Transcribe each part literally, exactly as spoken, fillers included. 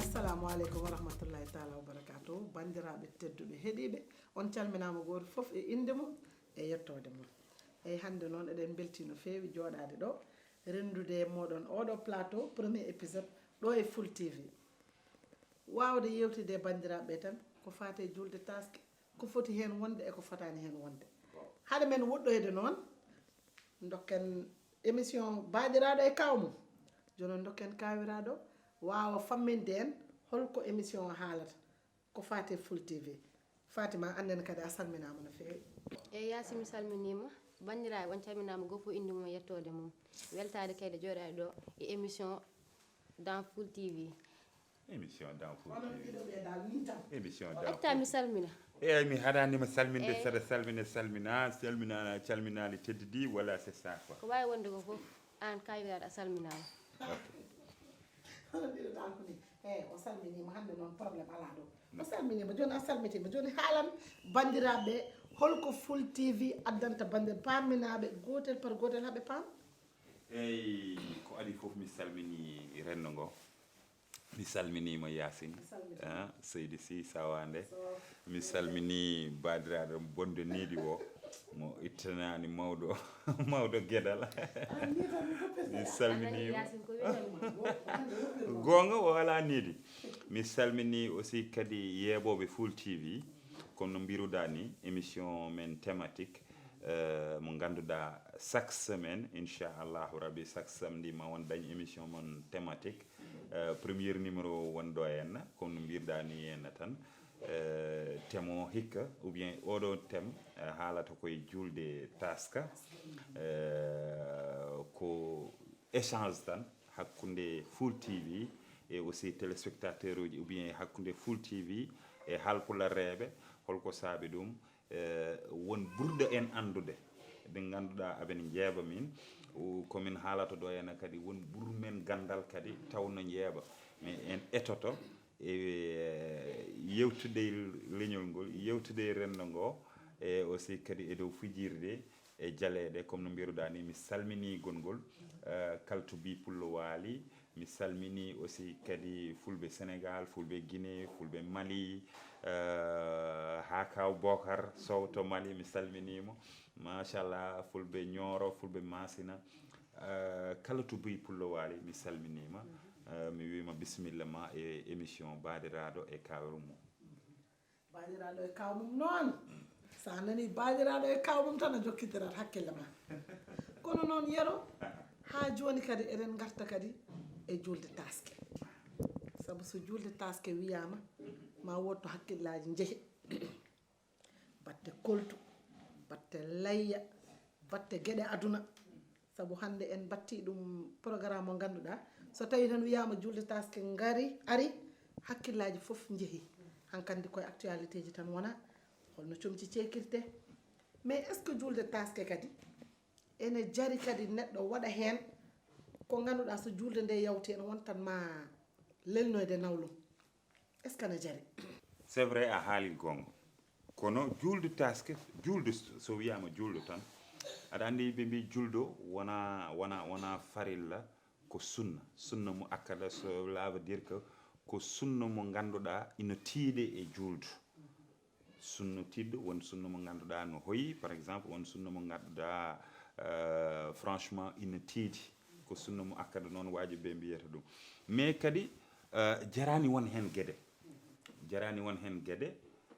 Assalamu aleykum wa rahmatullahi taala wa barakatuh. Banndiraaɓe tedduɓe heɗiiɓe, on calminaama gooto fof e innde mum e yettoode mum. Eyi, hannde noon eɗen mbeltii no feewi jooɗaade ɗo, renndude e mooɗon oɗo plateau, premier épisode, ɗo e Full T V. Waawde yeewtidde e banndiraaɓe tan ko faati e juulde taaske, ko foti heen wonde e ko fotaani heen wonde. Haɗa men woɗɗoyde noon, ndokken émission Baaɗiraaɗo e kaaw mum. Jooni noon ndokken kaawiraaɗo waawa famminde en holko émission o haalata, ko faati e Full T V. Fatima, annen kadi a salminaama no feewi. Eyi, Yaasin, mi salminiima. Banndiraaɓe, on calminaama, gooto fof innde mum e yettoode mum. Weltaade kadi jooɗaade ɗo e émission dans Full T V. Émission dans Full T V. Émission dans Full T V. Etta mi salmina. Eyi, mi haɗaani ma salminde, eyi, saɗa salmina, salmina, salmina, calminaali tedduɗi, voilà, c'est ça quoi. Ko waawi wonde ko fof, aan kaawiraaɗo a salminaama. Ok. Hono mbiɗo tan ko ni. Eyi, o salminiima, hannde noon problème alaa ɗo. O salminiima, jooni a salmitiima. Jooni haalan banndiraaɓe holko Full T V addanta banndir-, paaminaaɓe gootel par gootel haa ɓe paam. Eyi, ko adii fof mi salminii renndo ngo. Mi salminiima Yaasin, a salmitiima, ah, Seydi Sy Sawande. So mi salminii baadiraaɗo bonɗo needi o, mo ittanaani mawɗo, mawɗo geɗal. Mi salminiima. Yaasin ko wiyatnoo? Goonga, o alaa needi. Mi salminii aussi kadi yeeɓooɓe Full T V, kono no mbiruɗaa ni, émission men thématique, eh, mo ngannduɗaa chaque semaine, inchallahu rabbi, chaque samedi ma on dañ émission mon thématique. Eh, premier numéro wonɗo henna, comme no mbirɗa ni henna tan. Eh, thème o hikka, ou bien oɗo thème, eh, haalata koye julde taska. Eh, ko échange tan hakkunde Full T V et aussi téléspectateur uji, ou bien hakkunde Full T V e halpulareeɓe, holko saabi ɗum? Eh, won burɗo en anndude, ɓe ngannduɗaa aɓen njeeɓa min, o, ko min haalata ɗo ena kadi, won ɓur men ganndal kadi taw no njeeɓa, mais en etoto e, eh, yewtude e leñol ngol, yewtude e renndo ngo, e aussi kadi e dow fijirde e jaleeɗe, comme no mbiruɗaa ni, mi salminii gonngol, eh, Kaltubi Pullo Waali, mi salminii aussi kadi Fulɓe Sénégal, Fulɓe Guinée, Fulɓe Mali, eh, haa kaw Bokar Sow to Mali, mi salminii mo. Machallah, Fulɓe Ñooro, Fulɓe Masina, eh, kala to Buy Pullo Waali, mi salminiima. Eh, mi wiima bisimilla ma e émission Baaɗiraaɗo e Kaaw mum. Baaɗiraaɗo e kaaw mum noon, so a nanii baaɗiraaɗo e kaaw mum tan a jokkitirat hakkille ma. Kono noon Yero, haa jooni kadi eɗen ngarta kadi e julde taaske. Sabu so julde taaske wiyaama, ma wood to hakkillaaji njehi. Batte koltu, batte layya, batte geɗe aduna. Sabu hannde en mbattii ɗum programme mo ngannduɗaa, so tawii tan wiyaama julde taaske ngari, ari, hakkillaaji fof njehi. Hankandi koye actualité ji tan wona, holno comci ceekirte. Mais est-ce que julde taaske kadi ene jari kadi neɗɗo waɗa heen ko ngannduɗaa so julde nde yawti ene wontan ma lelnoyde nawlum? Est-ce que ana jari? C'est vrai, a haali goonga. Kono julde taaske, julde so, so wiyaama julde tan, aɗa anndi ɓe mbii julde wona, wona, wona farilla, ko sunna. Sunna mo akkada, cela veut dire que ko sunna mo ngannduɗaa ina tiiɗe e julde. Sunna tiiɗɗo, won sunna mo ngannduɗaa no hoyi, par exemple, won sunna mo ngannduɗaa, euh, franchement, ina tiiɗi. Ko sunna mo akkada noon, waaji ɓe mbiyata ɗum. Mais kadi, euh, jaraani won heen geɗe. Jaraani won heen geɗe,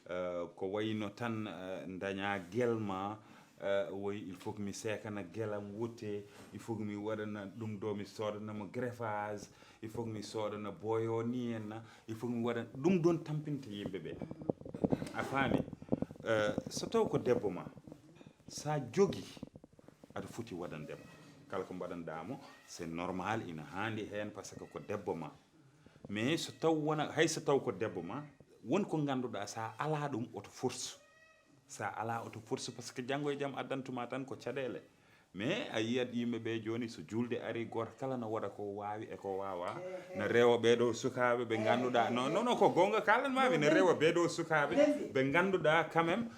eh, ko wayno tan, eh, ndaña gel ma, eh, woy, il faut que mi seekana gelam wutte, il faut que mi waɗana ɗum ɗo, mi soodana mo greffage, il faut que mi soodana boyo ni en na, il faut que mi waɗana ɗum ɗon tampinta yimɓe ɓe. A faami? Eh, so taw ko debbo ma, sa jogi, aɗa foti waɗande mo. Kala ko mbaɗanɗa mo, c'est normal, ina haandi heen, parce que ko debbo ma. Mais so taw wona, hay so taw ko debbo ma, won ko ngannduɗaa, sa alaa ɗum, oto force. Sa alaa, oto force, parce que janngo e jam addantuma tan ko caɗeele. Mais a yiyat yimɓe ɓe jooni, so julde ari, gooto kala no waɗa ko waawi e ko waawa. No rewa ɓee ɗo sukaaɓe ɓe ngannduɗaa, non, non, non, ko goonga kaalan maami, no rewa ɓee ɗo sukaaɓe ɓe ngannduɗaa quand même,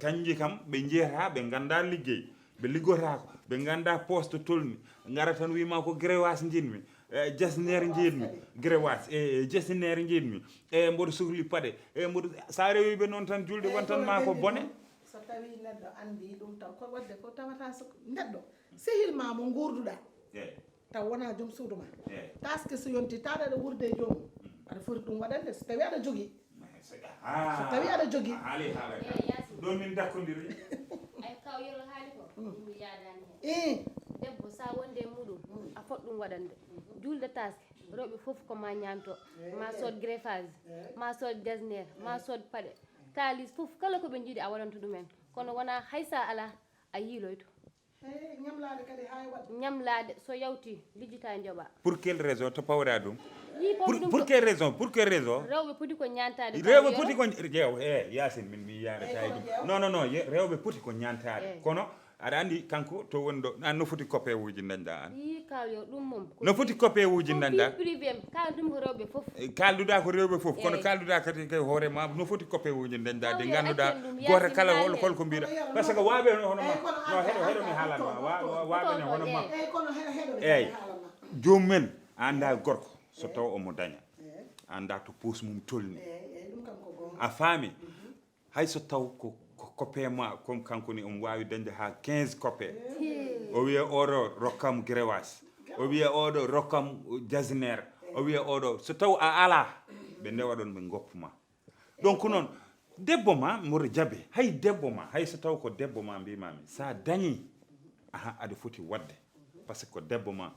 kanji kam ɓe njiyata, ɓe nganndaa liggey, ɓe liggotaako, ɓe nganndaa poste tolni, ngara tan wiima ko greffage njiɗmi. E jasneer njiɗmi, grewas, e jasneer njiɗmi, e mboɗo sukli paɗe, e mboɗo, sa rewiɓe noon tan, julde wontan ma ko bone. So tawi neɗɗo andi ɗum tan, ko wadde ko tawata so neɗɗo sehil ma mo ngurduɗa, taw wona joom suudu ma, taske so yonti taɗa aɗa wurde e joomum, aɗa foti ɗum waɗande so tawi aɗa jogii. So tawi aɗa jogii. Haali haala. Ɗon min dakkodiri. Ay, kaw yoro haali ko ɗum mi yaadani hen. Debbo sa wonde e muɗum, a fot ɗum waɗande. Julde taske, rewɓe fof ko ma ñaanto, ma sood greffage, ma sood jasner, ma sood paɗe, kaalis fof kala ko ɓe njiɗi a waɗanto ɗumen. Kono wona hay sa ala a yiiloyto. Ñamlaade kadi haa e waɗde. Ñamlaade so yawti lijjita njoɓa. Pour quelle raison to pawɗa ɗum? Pour quelle raison? Pour quelle raison? Rewɓe poti ko ñaantaade. Rewɓe poti ko jeew e yasin min mi yaarata e ɗum. Non non non, rewɓe poti ko ñaantaade. Kono aɗa andi kanko to woni ɗo an no foti copeewuji dañɗa an? Yi kaw yo ɗum mum. No foti copeewuji dañɗa? Privé am, kaal ɗum ko rewɓe fof. Kalduɗa ko rewɓe fof kono kalduɗa kadi kay hoore ma no foti copeewuji dañɗa de ganduɗa goto kala hol holko mbiɗa? Par ce que waɓe hono ma no heɗo heɗo mi haalan ma waɓe ne hono ma. Eyyi, joomum en anda gorko so taw omo daña anda to poos mum tolni. A faami? Hay so taw ko cope ma comme kanko ni omo wawi dañde ha quinze cope. O wiya oɗo rokkam grewas, o wiya oɗo rokkam jasner, o wiya oɗo so taw a ala ɓe ndewa ɗon ɓe goppa ma. Donc noon debbo ma mboɗo jaabe hay debbo ma hay so taw ko debbo ma mbimami sa dañi aha aɗa foti wadde. Par ce que ko debbo ma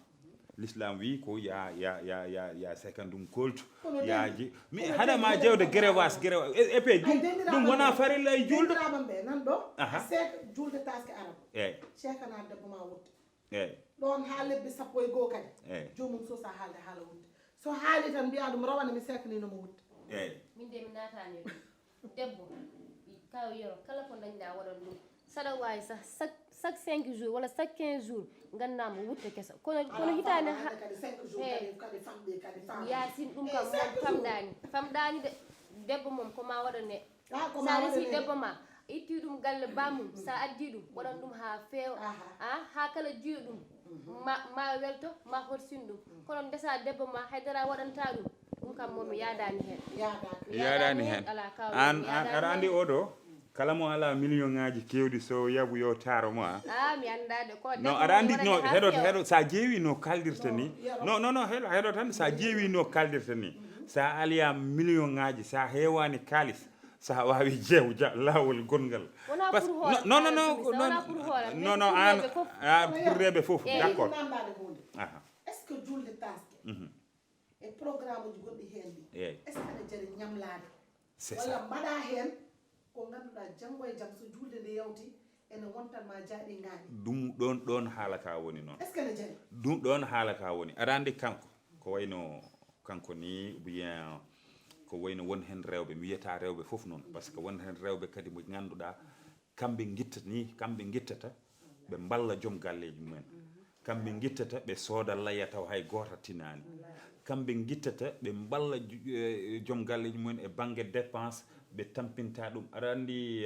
l'islam wi ko ya ya ya ya ya sekan ɗum koltu. Yaaji mi haɗa ma jewde grewas grewas epe ɗum ɗum wona farilla e julde. Ɓe nan ɗo seeka julde taske arab. Eyyi. Seekana debbo ma wutte. Eyyi. Ɗon ha lebbi sappo e goo kadi. Eyyi. Joomum sosa haalde haala wutte. So haali tan mbiya ɗum rawane mi seekanino mo wutte. Eyyi. Min de mi naatani ɗum. Debbo kaw yoro kala ko dañɗa waɗan ɗum. Saɗa wawi sah chaque chaque cinq jours walla chaque quinze jours gandamo wutte kesa kono kono hitande ha yasin ɗum kam famɗani famɗani de. Debbo mom ko ma waɗane. Sa resi debbo ma itti ɗum galle bamum sa addi ɗum waɗan ɗum ha feewa. Ha kala jiyo ɗum ma ma welto ma horsin ɗum. Kono ndesa debbo ma haydara waɗanta ɗum. Ɗum kam momi yaadani hen. Yaadani hen. An an aɗa andi oɗo kala mo ala million ngaji kewɗi so yabu yo taro mo a. Ah mi anda de ko no aɗa andi no heɗo heɗo sa jeewi no kaldirta ni. No no no heɗo heɗo tan sa jeewi no kaldirta ni. Sa aliya million ngaji sa hewani kalis sa wawi jew ja lawol gongal. Wona pour hoore non non non non non an pour reɓe fof d'accord. Est ce que julde taske e programme uji goɗɗi heen ɗi est ce que aɗa jari ñamlaade walla mbaɗa heen ko ngannduɗaa janngo e jam so juulde nde yawti ene wontan ma jaaɗi ngaaɗi. Ɗum ɗoon ɗoon haala ka woni noon. Est ce que ene jari? Ɗum ɗoon haala ka woni aɗa anndi kanko ko wayno kanko ni bien ko wayno won heen rewɓe mi wiyata rewɓe fof noon par ce que won heen rewɓe kadi mo ngannduɗaa kamɓe ngitta ni kamɓe ngittata ɓe mballa joom galleeji mumen. Kamɓe ngittata ɓe sooda layya taw hay gooto tinaani. Kamɓe ngittata ɓe mballa joom galleeji mumen e bannge dépense ɓe tampinta ɗum aɗa anndi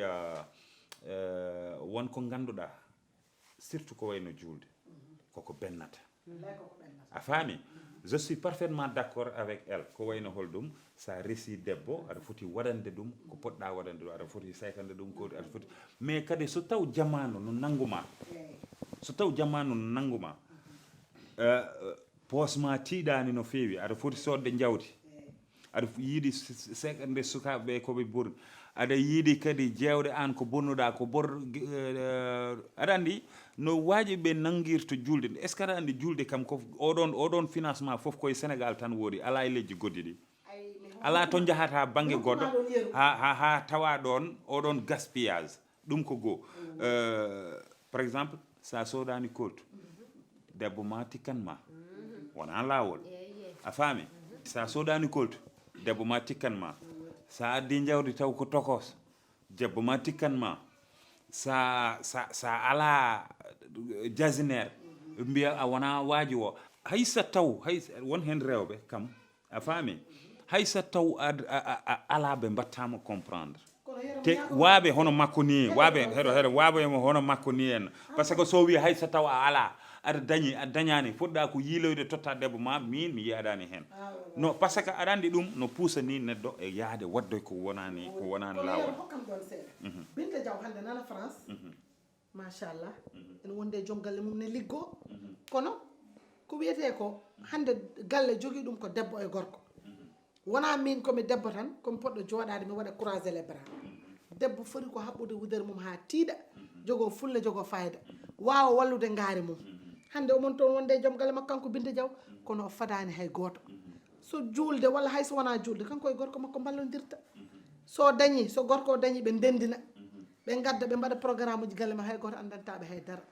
won ko ngannduɗaa surtout ko wayno juulde koko bennata. A faami? Je suis parfaitement d'accord avec elle ko wayno holɗum sa resi debbo aɗa foti waɗande ɗum ko poɗɗa waɗande ɗum aɗa foti saykande ɗum ko aɗa foti mais kadi so taw jamanu no nanguma so taw jamanu no nanguma poosma tiiɗani no feewi aɗa foti sodde jawdi aɗa yiiɗi seeɗa nde sukaaɓe ɓe koɓe bonni aɗa yiiɗi kadi jeewde aan ko bonnuɗaa ko bor aɗa anndi no waaji ɓe nanngirta juulde nde est ce que aɗa anndi juulde kam ko oɗon oɗon financement fof koye sénégal tan woodi alaa e leydi goɗɗi ɗi alaa to njahata bannge goɗɗo ha ha ha tawa ɗon oɗon gaspillage ɗum ko goo par exemple sa soodani koltu debbo ma tikkan ma wona laawol a faami sa soodani koltu debbo ma tikkan ma sa addi jawdi taw ko tokos debbo ma tikkan ma sa sa sa ala jasinaire mbiya a wona waaji o hay sa taw hay won heen rewɓe kam a faami hay so taw a ala ɓe mbattama comprendre te waɓe hono makko ni waɓe heɗo heɗo waɓe hono makko ni en par ce que so wi hay so taw a ala aɗa dañi, a dañaani, poɗɗa ko yiiloyde totta debbo ma, min mi yiyaɗaani heen. No, parce que aɗa anndi ɗum no puusa ni neɗɗo e yahde waɗde ko wonaani, ko wonaani laawol. Hokkam ɗoon seeɗa. Binte Jaw hannde nana France. Machallah. Ene wonde e joom galle mum ne liggo. Kono ko wiyetee ko hannde galle jogii ɗum ko debbo e gorko. Wonaa min ko mi debbo tan, ko mi poɗɗo jooɗaade, mi waɗa croiser les bras. Debbo foti ko haɓɓude wudere mum haa tiiɗa, jogoo fulla, jogoo fayda, waawa wallude ngaari mum. Hannde omon toon wonde e joom galle makko kanko Binte Jaw, kono o fadaani hay gooto. So juulde walla hay so wonaa juulde, kanko e gorko makko mballondirta. So dañi, so gorko o dañi, ɓe ndendina, ɓe ngadda, ɓe mbaɗa programme uji galle ma, hay gooto anndanta ɓe hay dara.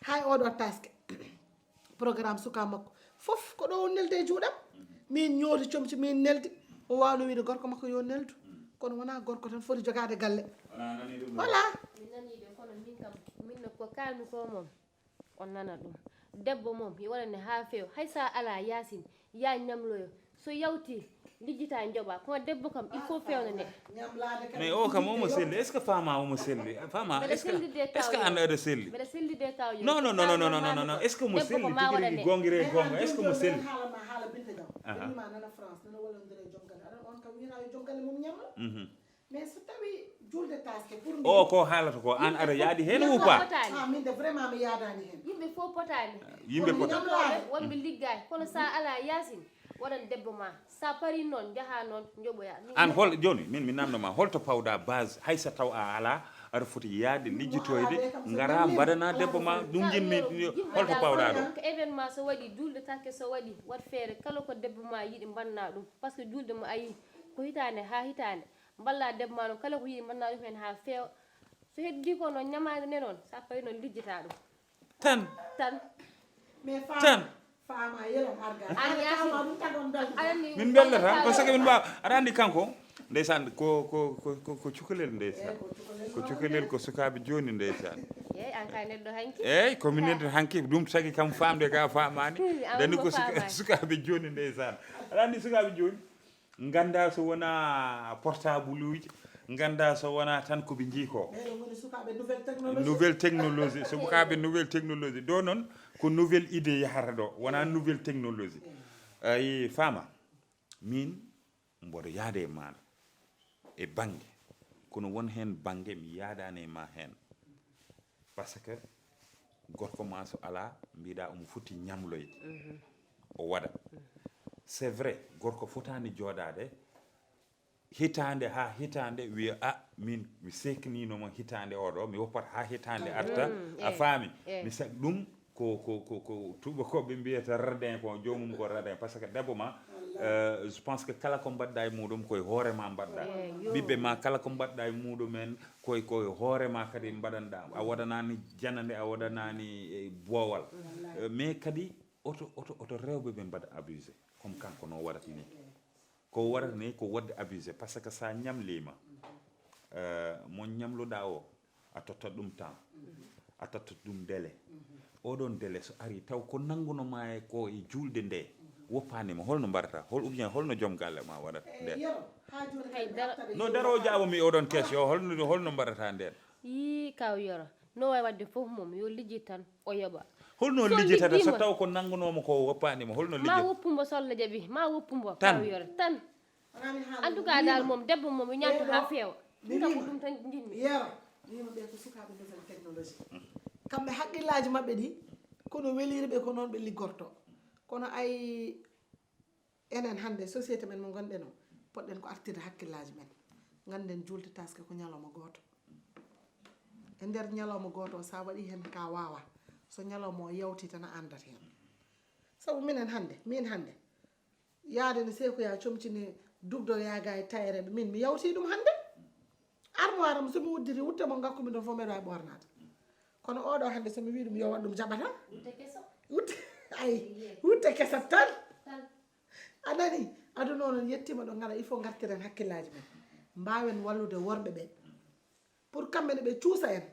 Hay oɗo taske. Programme suka makko fof ko ɗo o neldi e juuɗam. Min ñooti comci, min neldi. O waawno wiide gorko makko yo neldu. Kono wonaa gorko tan foti jogaade galle. Voilà. Mi nanii ɓe, kono min kam, min no ko kaalmi ko moom, on nana ɗum. Debbo moom, yo waɗane haa feewa. Hay so a alaa, yaasin, yaa ñamloyo. So yawti, lijjita njoɓa. Kono debbo kam, il faut feewna ne. Mais o kam omo selli, est-ce que faama omo selli? Faama, est-ce que, est-ce que an aɗa selli? Mbeɗa selli de kaw yo. Non, non, non, non, non, non, non, non. Est-ce que mo selli tigi rigi gongire gonga? Est-ce que mo selli? Haala ma haala Binte Jaw. Aha. Ɓe wima nana France, nana wallondire e joom galle. Aɗa on kam wiyata yo joom galle mum ñamlo. Mhm. Mais so tawi julde taske pour o ko haalata ko an aɗa yaadi heen ou pas? Ah, min de vraiment mi yaadaani heen. Yimɓe fof potaani. Yimɓe potaani. Wonɓe liggaay, kono sa ala yaasin, waɗan debbo ma. Sa pari noon, njaha noon, njoɓoya. An hol, jooni, min mi namno ma, holto pawɗa base, hay so taw a ala, aɗa foti yaade, lijjitoyde, ngara, mbaɗana debbo ma, ɗum jinmi, holto pawɗa ɗum? Ko événement so waɗi, julde takke so waɗi, wat feere, kala ko debbo ma yiɗi, mbanna ɗum. Parce que julde mo a yi, ko hitaande haa hitaande. Mballa debbo ma noon, kala ko yiɗi, mbanna ɗum heen haa feewa. So heddi ko noon, ñamaande nde noon, sa pari noon, lijjita ɗum. Tan. Tan. Tan. Min mbelda tan, parce que min mbaawa. Aɗa anndi kanko, ndeysaan, ko, ko, ko, ko, ko cukalel, ndeysaan. Ko cukalel, ko sukaaɓe jooni, ndeysaan. Eeyi, an kay neɗɗo hanki. Eeyi, ko min neɗɗo hanki, ɗum tagi kam faamde ga faamaani. Hmm, an dani ko suka-, faamaani. Sukaaɓe jooni, ndeysaan. Aɗa anndi sukaaɓe jooni? Ngannda so wonaa portable uji, ngannda so wonaa tan ko ɓe njii ko. Ɓeɗo ngoni sukaaɓe nouvelle technologie. Nouvelle technologie, sukaaɓe nouvelle technologie. Ɗo noon ko nouvelle idée yahata ɗo, wonaa nouvelle technologie. Ayi, faama, min mboɗo yaade e maaɗa e bannge, kono won heen bannge mi yaadaani e ma heen. Parce que gorko ma so alaa, mbiɗa omo foti ñamloyde. Mhm. O waɗa. Mhm. C'est vrai, gorko fotaani jooɗaade hitaande haa hitaande wiya, "A, min mi sekninoma hitaande oɗo, mi woppat haa hitaande arta." Mm, a eyi, faami? Eyi. Mi sa-, ɗum ko, ko, ko, ko tubakoɓe mbiyata radin, ko joomum ko radin. Parce que debbo ma, euh, je pense que kala ko mbaɗɗa e muɗum koye hoore ma mbaɗɗa. Eyi, yo. Ɓiɓɓe ma kala ko mbaɗɗa e muɗumen, koye, koye hoore ma kadi mbaɗanɗa. A waɗanani janande, a waɗanani, eh, boowal. Wallahi. Eh, mais kadi oto, oto, oto rewɓe ɓe mbaɗa abusé, comme kanko no waɗata ni. Ko waɗata ni ko waɗde abusé, parce que sa ñamlima, eh, mo ñamluɗa o, a tottat ɗum temps, a tottat ɗum délai. Oɗon délai so ari taw ko nannguno ma e ko e juulde nde, woppanima, holno mbaɗata? Hol, ou bien holno joom galle ma waɗata? Eh, nden? Yero, haa jooni kadi mi artat e no daro jaabo mi oɗon question, holno, holno mbaɗata nden? Yii, kaw Yero, no wawi waɗde fof mum, yo lijjit tan, o yoɓa. Holno lijjitata so taw ko nanngunoma ko woppanima, holno lijjitata? Ma woppu mbo so Allah jaɓi, ma woppu mbo, tan. Kaw Yero, tan. En tout cas dal, moom debbo moom, mi ñaanto haa feewa. Min kam ko ɗum tan njiɗmi. Yero, wima ɓe ko sukaaɓe nouvelle technologie. Kamɓe haqqillaaji maɓɓe ɗi, kono weliri ɓe ko noon ɓe liggorto. Kono ay, enen hannde société men mo ngonɗen o, poɗɗen ko artirde hakkillaaji men. Ngannden juulde taske ko ñalawma gooto. E nder ñalawma gooto o, sa waɗi heen ka waawa, so ñalawma o yawti tan a anndat heen. Sabu minen hannde, min hannde, yaade no seekoya comcini dugdor yaaga e tayreɓe, min mi yawti ɗum hannde. Armoire am so mi udditi, wutte mo ngakkumi ɗon fof mbeɗa wawi ɓornade. Kono oɗo hannde so mi wi ɗum yo waɗ ɗum jaɓata. Wutte keso. Wutte, ay, wutte kesa tan. Tan. A nani? Aduna o noon yettima ɗo ngala, il faut ngartiren hakkillaji men. Mbawen wallude worɓe ɓe. Pour kamɓe ne ɓe cuusa en.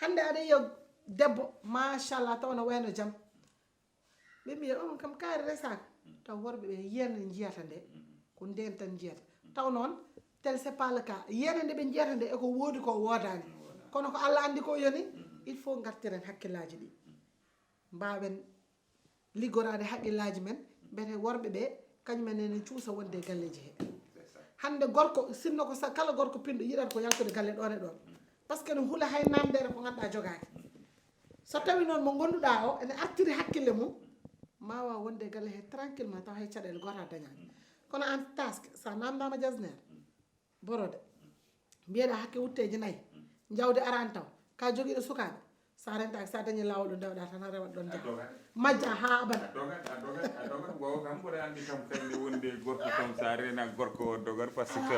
Hannde aɗa yiya debbo, machallah, taw no wayno jam. Ɓe mbiya, "On kam kaari resaaka." Taw worɓe ɓe yiyande njiyata nde, ko nden tan njiyata. Taw noon, tel c'est pas le cas. Yiyande nde ɓe njiyata nde, eko woodi ko woodaani. Kono ko Allah anndi ko yoni, il faut ngartiren hakkillaaji ɗi. Mbaawen liggoraade haqqillaaji men, mbete worɓe ɓe, kañum en ene cuusa wonde e galleeji he. Hannde gorko, sinno ko sa-, kala gorko pinɗo yiɗata ko yaltude galle ɗoon e ɗoon. Parce que no hula hay naamndeere ko ngannduɗaa jogaaki. So tawi noon mo ngonnduɗaa o ene artiri hakkille mum, ma waaw wonde e galle he tranquillement taw hay caɗeele gooto a dañaani. Kono aan taske, sa naamndaama jasneer, borode, mbiyeɗaa hakke wutteeji nayi, jawdi araani taw, ka jogiiɗo sukaaɓe, sa rentaaki, sa dañi laawol ɗo ndewɗaa tan a rewat ɗoon jam. Majja haa abada. A dogat, a dogat, a dogat. Gogo kam mboɗo anndi kam kañum wonde gorko kam sa rena gorko o dogat parce que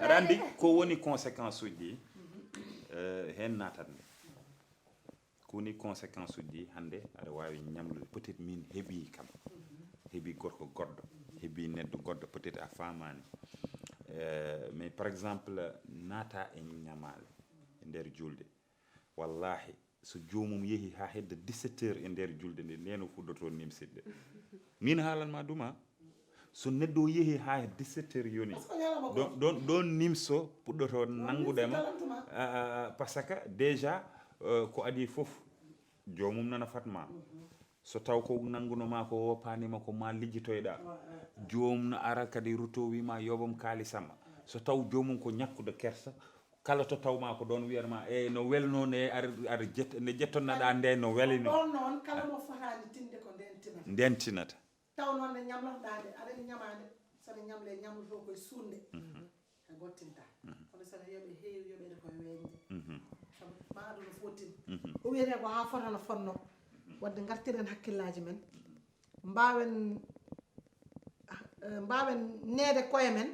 aɗa anndi ko woni conséquence uji ɗi, eh, heen natat nde. Ko woni conséquence uji ɗi hannde aɗa waawi ñamlude peut-être min heɓi kam. Heɓi gorko goɗɗo, heɓi neɗɗo goɗɗo peut-être a faamaani. Eh, mais par exemple naata e ñamaale e nder julde. Wallahi so joomum yehi haa hedda dix-sept heures e nder julde nde, ndeno fuɗɗoto nimsitde. Min haalan ma duma. So neɗɗo yehi haa dix-sept heures yoni, ɗon, ɗon, ɗon nimso puɗɗoto nanngude mo. Ah, ah, ah, parce que déjà, euh, ko adii fof, joomum nana fat ma. So taw ko nannguno ma ko woppaani ma ko ma lijjitoyɗa. Joomum no ara kadi rutto wi ma yoɓam kaalisam. So taw joomum ko ñakkuɗo kersa, kala to taw ma ko ɗoon wiyat ma, "E no welno ne, ar-, ar jet-, nde jettonnaɗa nde no weli no." Ɗoon noon, kala mo fotaani tinde ko nden tinata. Nden tinata. Taw noon nde ñamlotoɗaa nde, aɗa ñamaa nde, so nde ñamle, ñamlotoo koye suuɗnde. A gottintaa. Kono so nde yoɓe heewi yoɓeede koye weeñde. Sabu maa aduna fof tin. Ko wiyetee ko haa fota no fotnoo. Waɗde ngartiren hakkillaaji men. Mbaawen, eh, mbaawen neede koye men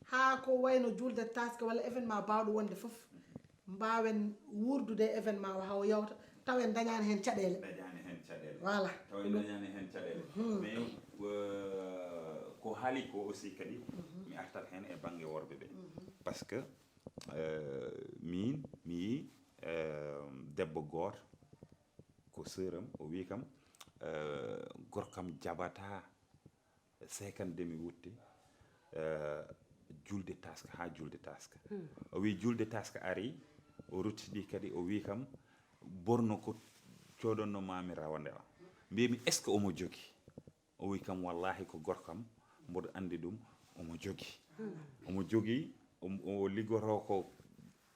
haa ko wayno juulde taske walla événement baawɗo wonde fof. Mbaawen wuurdude e événement o haa o yawta, taw en dañaani heen caɗeele. Dañaani heen caɗeele. Voilà. Taw en dañaani heen caɗeele. Mais, euh, ko haali ko aussi kadi, mi artat heen e bannge worɓe ɓe. Parce que, euh, miin, mi yii, euh, debbo gooto, ko sœur am, o wii kam, euh, gorkam jaɓataa seekande mi wutte, eh, julde taska haa julde taska. O wii julde taska ari, o ruttidi kadi, o wii kam, "Borno ko coodonno maami rawande o." Mbiymi, "Est-ce que omo jogi?" O wii kam, "Wallahi ko gorkam, mboɗo anndi ɗum, omo jogi." Omo jogi, o, o liggotoo ko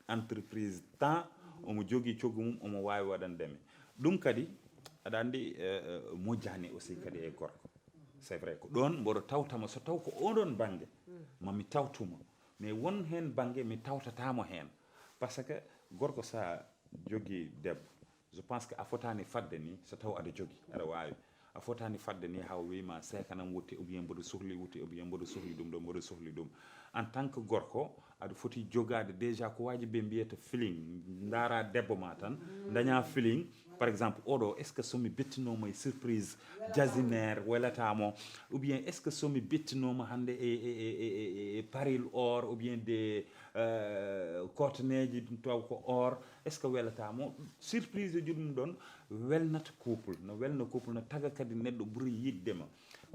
entreprise temps, omo jogii coggu mum, omo waawi waɗande mi. Ɗum kadi, aɗa anndi, eh, eh, moƴƴaani aussi kadi e gorko. C'est vrai, ko ɗoon mboɗo tawtama, so taw ko oɗon bannge, ma mi tawtumo. Mais won heen bannge mi tawtataamo heen. Parce que gorko, so a jogii debbo, je pense que a fotaani fadde ni, so taw aɗa jogii, aɗa waawi. A fotaani fadde ni haa o wii ma seekanam wutte, ou bien mboɗo sohli wutte, ou bien mboɗo sohli ɗum ɗo, mboɗo sohli ɗum. En tant que gorko, aɗa foti jogaade déjà ko waaji ɓe mbiyata feeling. Ndaara debbo ma tan, daña feeling. Par exemple, oɗo, est-ce que so mi bettinooma e surprise jasinaire welata mo? Ou bien est-ce que so mi bettinooma hannde e, e, e, e, e, e paril or, ou bien des, euh, coteneeji taw ko or, est-ce que welata mo? Surprise uji ɗum ɗon welnata couple, no welna couple, no taga kadi neɗɗo ɓuri yiɗde ma.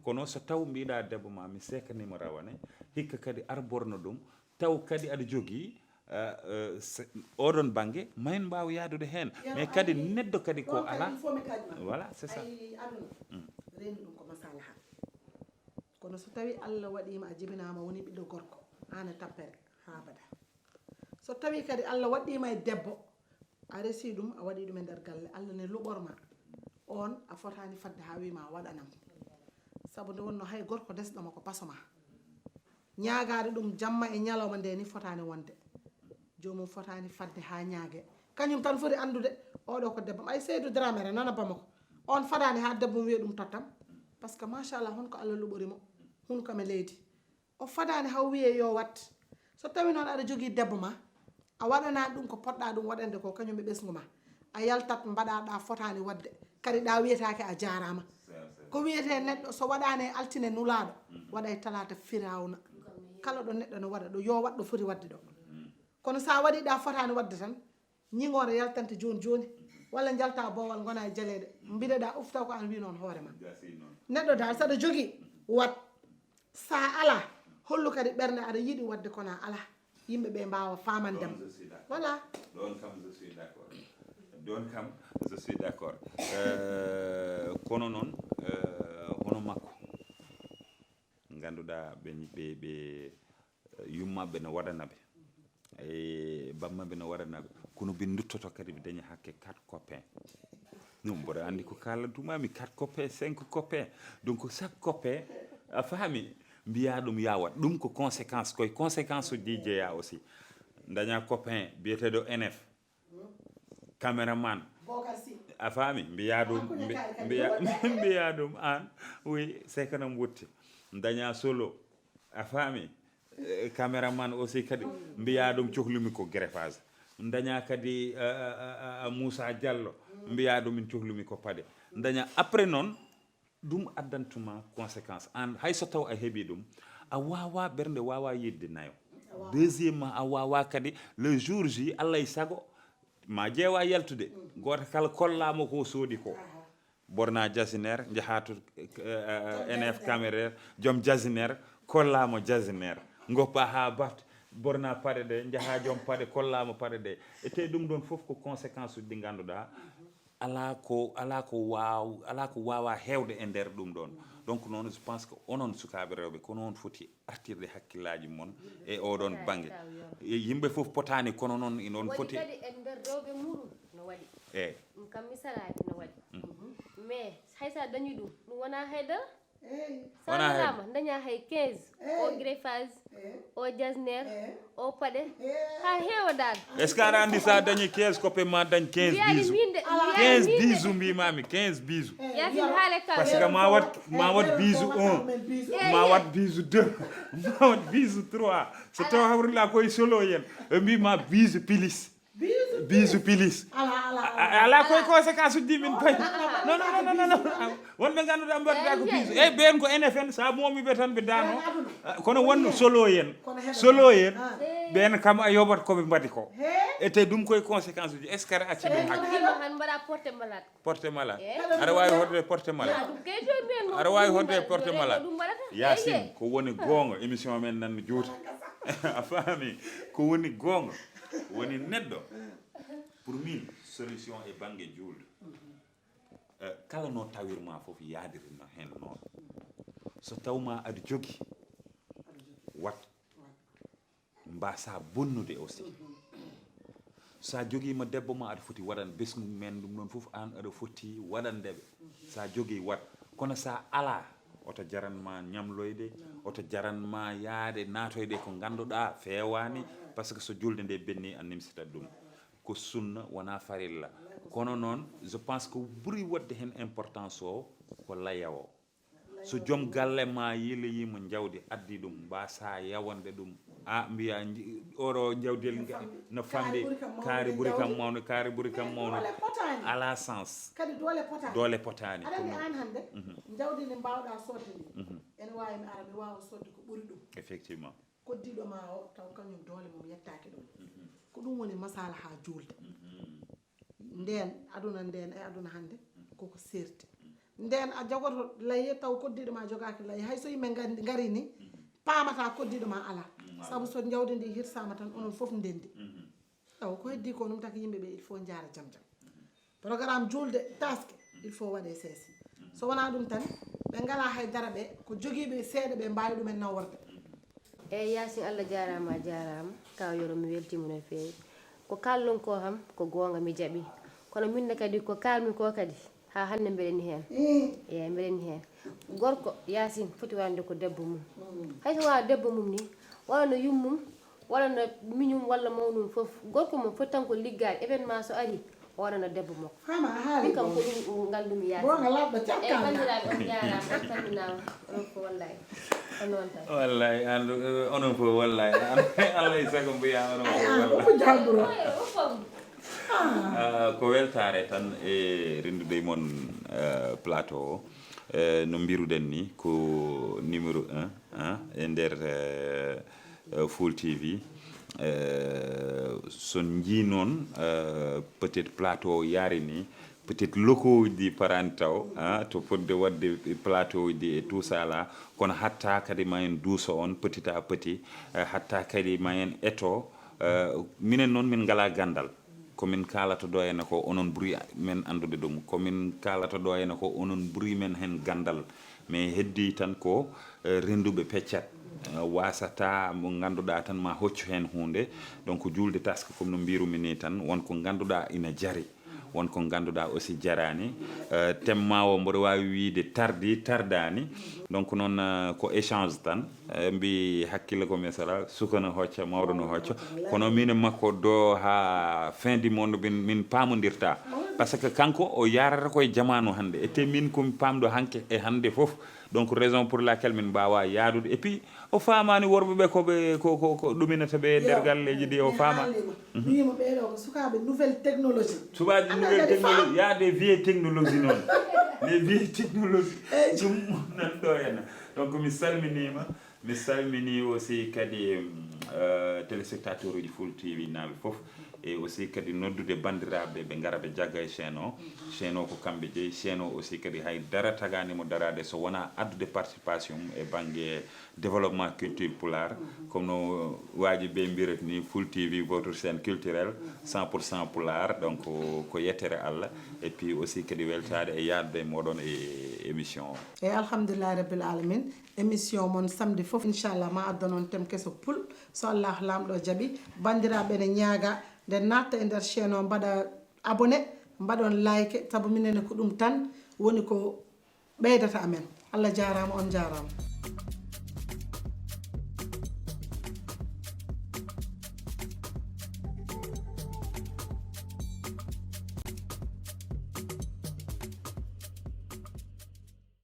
Kono so taw mbiɗa debbo ma mi seekanima rawane, hikka kadi ar borno ɗum, taw kadi aɗa jogii, eh, eh, se-, oɗon bannge, ma en mbaaw yahdude heen. Mais kadi neɗɗo kadi ko ɗon kadi alaa. Il faut mi kañum. Voilà, c'est ça. Ay, aduna, reeni ɗum ko masalaha. Kono so tawi Allah waɗiima a jibinaama woni ɓiɗɗo gorko, aan e tappere, haa abada. So tawi kadi Allah waɗɗiima e debbo, a resi ɗum, a waɗi ɗum e nder galle, Allah ne luɓor ma, oon a fotaani fadde haa wii ma a waɗanam. Sabu nde wonno hay gorko desɗo ma ko paso ma. Ñaagaade ɗum jamma e ñalawma nde ni fotaani wonde. Joomum fotaani fadde haa ñaage. Kañum tan foti anndude, oɗo ko debbo. Ay, Seydou Dramé re nana Bamako. On fadaani haa debbo mum wiya ɗum tottam. Parce que machallah, hon ko Allah luɓori mo. Hunu kam e leydi. O fadaani haw wiyee yo wat. So tawi noon aɗa jogii debbo ma, a waɗana ɗum ko poɗɗa ɗum waɗande ko kañum e ɓesngu ma. A yaltat mbaɗa ɗa fotaani waɗde. Kadi ɗa wiyetaake a jaaraama. Ko wiyetee neɗɗo so waɗaani e altine nulaaɗo, waɗa e talaata firawna. Kala ɗo neɗɗo no waɗa ɗo, yo waɗ ɗo foti waɗde ɗo. Kono sa waɗi ɗa fotaani waɗde tan, ñiŋoore yaltante jooni jooni, walla njalta boowal ngona e jaleeɗe, mbiɗa ɗa ufta ko an wi noon hoore ma. Neɗɗo dal saɗa jogii, wat. Sa ala, hollu kadi ɓernde aɗa yiɗi waɗde kono a ala. Yimɓe ɓe mbaawa faamande ma. Voilà. Ɗoon kam je suis d'accord. Ɗon kam, je suis d'accord. Euh, kono noon, euh, hono makko, ngannduɗaa ɓe, ɓe, ɓe, yummaɓe no waɗana ɓe, e bammaɓe no waɗana ɓe, kono ɓe nduttoto kadi ɓe daña hakke quatre copains. Non, mboɗo anndi ko kaalantuma mi, quatre copains, cinq copains. Donc chaque copain, a faami, mbiya ɗum ya waɗ. Ɗum ko conséquence, koye conséquence uji jeeya aussi. Daña copain biyeteeɗo N F, caméraman. A faami, mbiya ɗum, mbiya, mbiya ɗum an, oui, c'est que no mbotti. Daña solo, a faami. Eh, caméraman aussi kadi, mbiya ɗum cohlumi ko greffage. Daña kadi, eh, eh, eh, eh, Moussa Diallo, mbiya ɗum min cohlumi ko paɗe. Daña après noon, ɗum addantuma conséquence. An hay so taw a heɓi ɗum, a wawa, ɓernde wawa yidde nayo. Deuxièmement, a wawa kadi le jour J, Allah e sago, ma jeewa yaltude. Goto kala kollamo ko soodi ko. Borna jasinaire, njaha to, eh, eh, N F caméraire, joom jasinaire, kollamo jasinaire. Goppa ha bat, borna paɗe ɗe, njaha joom paɗe, kollamo paɗe ɗe. E te ɗum ɗon fof ko conséquence uji ɗi ngannduɗaa. Ala ko, ala ko waw-, ala ko wawa hewde e nder ɗum ɗon. Donc noon, je pense que onon sukaaɓe rewɓe, ko noon foti artirde hakkillaaji mon e oɗon bannge. E yimɓe fof potaani, kono noon ino on waɗi foti kadi e nder rewɓe muɗum no waɗi. Eyi. Ɗum kam mi salaaki no waɗi. Mais hay so a dañi ɗum, ɗum wonaa haydara. Eyi. Sa wonaa haydara. Daña hay quinze. Eyi. O greffage, eyi, o jasner, eyi, o paɗe. Eyi. Ha heewa dal. Est-ce que aɗa anndi sa dañi quinze copain ma dañ quinze bijoux? Quinze bijoux mbimami, quinze bijoux. Yaasin haale kam. Parce que ma wat, ma wat bijoux un, ma wat bijoux deux, ma wat bijoux trois. So taw hawrila koye solo yen, ɓe mbima bijoux pilis. Bijoux pilis. Ala, ala, ala. A, ala koye conséquence uji min payi. Non, non, non, non, non. Wonɓe ngannduɗaa mbaɗata ko bijoux. Eyyi, ɓen ko N F N, sa moomi ɓe tan ɓe dano. Ah, kono wonno solo yen. Solo yen. Ɓen kam a yoɓat ko ɓe mbaɗi ko. Ete ɗum koye conséquence uji. Est-ce que aɗa acci ɗum hakke? Han mbaɗa porte malade. Porte malade. Aɗa wawi horde porte malade. Aɗa wawi horde porte malade. Yaasin, ko woni goonga, émission men nan no juuta. A faami? Ko woni goonga, woni neɗɗo. Pour min, solution e bannge juulde. Eh, kala no tawirma fof yaadirino heen noon. So tawma aɗa jogi, wat. Mbasa bonnude aussi. Sa jogiima debbo ma, aɗa foti waɗan ɓesngu men ɗum ɗon fof, aan aɗa foti waɗande ɓe. Sa jogii, waɗ. Kono sa alaa, oto jaran ma ñamloyde, oto jaran ma yaade naatoyde ko ngannduɗaa feewaani, parce que so julde nde ɓenni, a nimsitat ɗum. Ko sunna, wonaa farilla. Kono noon, je pense que ɓuri waɗde heen importance o ko laya o. So joom galle ma yiiloyiima njawdi, addi ɗum, mbasa yawande ɗum. A mbiya, nji-, oɗo njawdiyel nga no famɗi, kaari ɓuri kam mawnude, kaari ɓuri kam mawnude. Ala sens. Kadi doole potaani. Doole potaani. Aɗa anndi aan hannde, njawdi ndi mbaawɗaa soodde ndi, ene waawi mi ara mi waawa soodde ko ɓuri ɗum. Effectivement. Koddiiɗo ma o, taw kañum doole mum yettaaki ɗum. Ko ɗum woni masalaha juulde. Ndeen aduna ndeen e aduna hannde, koko seerti. Ndeen a jogoto laye, taw koddiiɗo ma jogaaki laye. Hay so yimɓe ngari, ngari ni, paamata koddiiɗo ma alaa. Sabu so njawdi ndi hirsaama tan, onon fof ndenndi. Taw ko heddii ko, ɗum taki yimɓe ɓe, il faut njaara jam jam. Programme juulde taske, il faut waɗe seesi. So wonaa ɗum tan, ɓe ngalaa hay dara ɓe, ko jogiiɓe seeɗa ɓe mbaawi ɗumen naworde. Eyi, Yaasin, Allah jaaraama, a jaaraama. Kaw Yoro, mi weltiima no feewi. Ko kaalɗon ko kam, ko goonga, mi jaɓi. Kono min ne kadi, ko kaalmi ko kadi, haa hannde mbeɗen heen. Eyi, mbeɗen heen. Gorko, Yaasin, foti waɗande ko debbo mum. Hay so wonaa debbo mum ni, waɗano yummum, waɗano miñum walla mawnum fof. Gorko mum foti tan ko liggaade, événement so ari, o waɗana debbo makko. Hama a haali. Min kam ko ɗum ngandumi yaasi. Goonga laaɓɗo cakkaanɗo. Eyi, banndiraaɓe, on njaaraama, on calminaama. Onon fof, wallaahi. Ko noon tan. Wallaahi, an, eh, onon fof, wallaahi. An, Allah e sago mbiya onon fof, wallaahi. Ay, an, ko jamburo. Ay, o fof. Ah, ko weltaare tan e renndude e mon, eh, plateau o. Eh, no mbiruɗen ni, ko numéro un, hein, e nder, eh, eh, Full T V. Eh, so njii noon, eh, peut-être plateau o yaari ni, peut-être locaux uji ɗi paraani taw, hein, to fotde waɗde plateau uji ɗi et tout ça là, kono hatta kadi ma en duuso on petit à petit, eh, hatta kadi ma en eto, eh, minen noon min ngalaa ganndal. Ko min kaalata ɗo ene ko onon ɓuri men anndude ɗum. Ko min kaalata ɗo ene ko onon ɓuri men heen ganndal. Mais heddii tan ko, eh, rennduɓe peccat. Eh, wasata mo ngannduɗaa tan ma hoccu heen huunde. Donc juulde taska comme no mbirumi ni tan, won ko ngannduɗaa ina jari. Won ko ngannduɗaa aussi jaraani. Eh, thème ma o mboɗo waawi wiyde tardi, tardaani. Donc noon, eh, ko échange tan. Eh, mbi hakkille ko misala, suka no hocca, mawɗo no hocca. Kono min e makko ɗo haa fin du monde min, min paamondirta. Parce que kanko o yarata koye jamaanu hannde. Et te min ko mi paamɗo hanke e hannde fof. Donc raison pour laquelle min mbaawa yaadude. Et puis o faamaani worɓe ɓe ko ɓe, ko, ko, ko ɗuminata ɓe e nder galleeji ɗi, o faama. Wiyima ɓeeɗo ko sukaaɓe nouvelle technologie. Sukaaɓe nouvelle technologie, il y a des vieilles technologies noon. Les vieilles technologies. Ɗum nan ɗo ena. Donc mi salminiima. Mi salmini aussi kadi, euh, téléspectateur uji Full T V naaɓe fof. Et aussi kadi noddude banndiraaɓe ɓe ngara ɓe jagga e chaîne o. Chaîne o ko kamɓe jeyi. Chaîne o aussi kadi hay dara tagaani mo daraade so wonaa addude participation mum e bannge développement culture pulaar. Comme no waaji ɓe mbirata ni, Full T V, votre chaîne culturelle, cent pour cent pulaar. Donc ko yettere Allah. Et puis aussi kadi weltaade e yaadude e mooɗon e émission o. E alhamdulillahi rabbil alamin. Émission mon samedi fof, inchallah, ma addan on thème keso pul. So Allah laamɗo jaɓi, banndiraaɓe ene ñaaga nde natta e nder chaîne o, mbaɗa abonné, mbaɗon like, sabu minen ko ɗum tan woni ko ɓeydata amen. Allah jaaraama, on jaaraama.